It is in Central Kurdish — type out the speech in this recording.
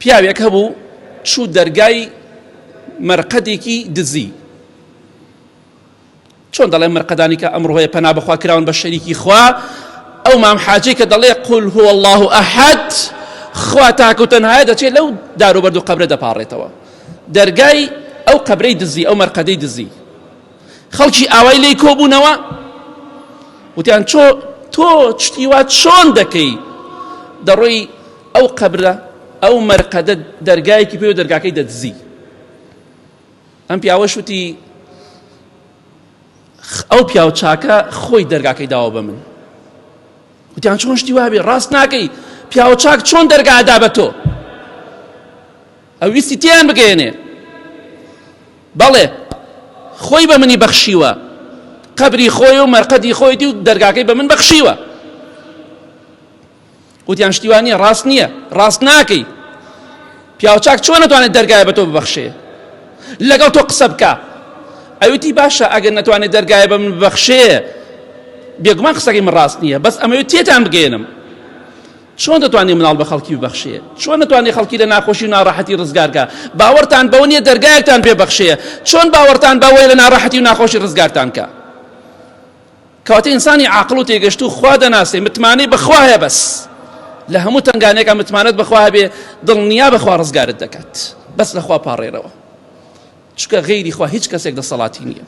پیاوێک هەبوو چوو دەرگای مەرقەدێکی دزی. چۆن دەڵێ مەرقەدانی کە ئەمڕۆ هەیە پەنا بەخوا کراون بە شەریکی خوا، ئەو مام حاجەی کە دەڵێ قل هو الله احد خوا تاک و تەنهایە دەچێت لەو دار و بەرد و قەبرە دەپاڕێتەوە. دەرگای ئەو قەبرەی دزی، ئەو مەرقەدەی دزی. خەڵکی ئاوای لێی کۆبوونەوە وتیان چۆ تۆ شتی وا چۆن دەکەی دەڕۆی ئەو قەبرە ئەو مەرقەدە دەرگایەکی پێ و دەرگاکەی دەدزی. ئەم پیاوەش وتی ئەو پیاو چاکە خۆی دەرگاکەی داوە بە من. وتیان چۆن شتی وابێ ڕاست ناکەی پیاوە چاک چۆن دەرگا ئەدا بە تۆ؟ ئەو ویستی تێیان بگەیەنێ بەڵێ خۆی بە منی بەخشیوە قەبری خۆی و مەرقەدی خۆیتی و دەرگاکەی بە من بەخشیوە. وتیان شتی وا نییە ڕاست نییە ڕاست ناکەی پیاوچاک چۆن نەتوانێت دەرگایە بە تۆ ببەخشێ لەگەڵ تۆ قسە بکە ئەوتی باشە ئەگەر نەتوانێت دەرگایە بە من ببەخشێ بێگومان قسەکەی من ڕاست نییە بەس ئەمەوێت تێتان بگەێنم چۆن دەتوانێت مناڵ بە خەڵکی ببەخشێ چۆن دەتوانێت خەڵکی لە ناخۆشی و ناڕەحەتی ڕزگارکە باوەڕتان بەوە نییە دەرگایەکتان پێ بەخشێ چۆن باوەڕتان بەوەیە لە ناڕەحەتی و ناخۆشی ڕزگارتان کە کەواتە ئینسانی عاقڵ و تێگەشتوو خوا دەناسێ متمانەی بەخوا هەیە بەس لە هەموو تەنگانێکا متمانەت بەخوا هەبێ دڵنیا بەخوا ڕزگارت دەکات بەس لەخوا پاڕێرەوە چونکە غەیری خوا هیچ کەسێک دەسەڵاتی نییە.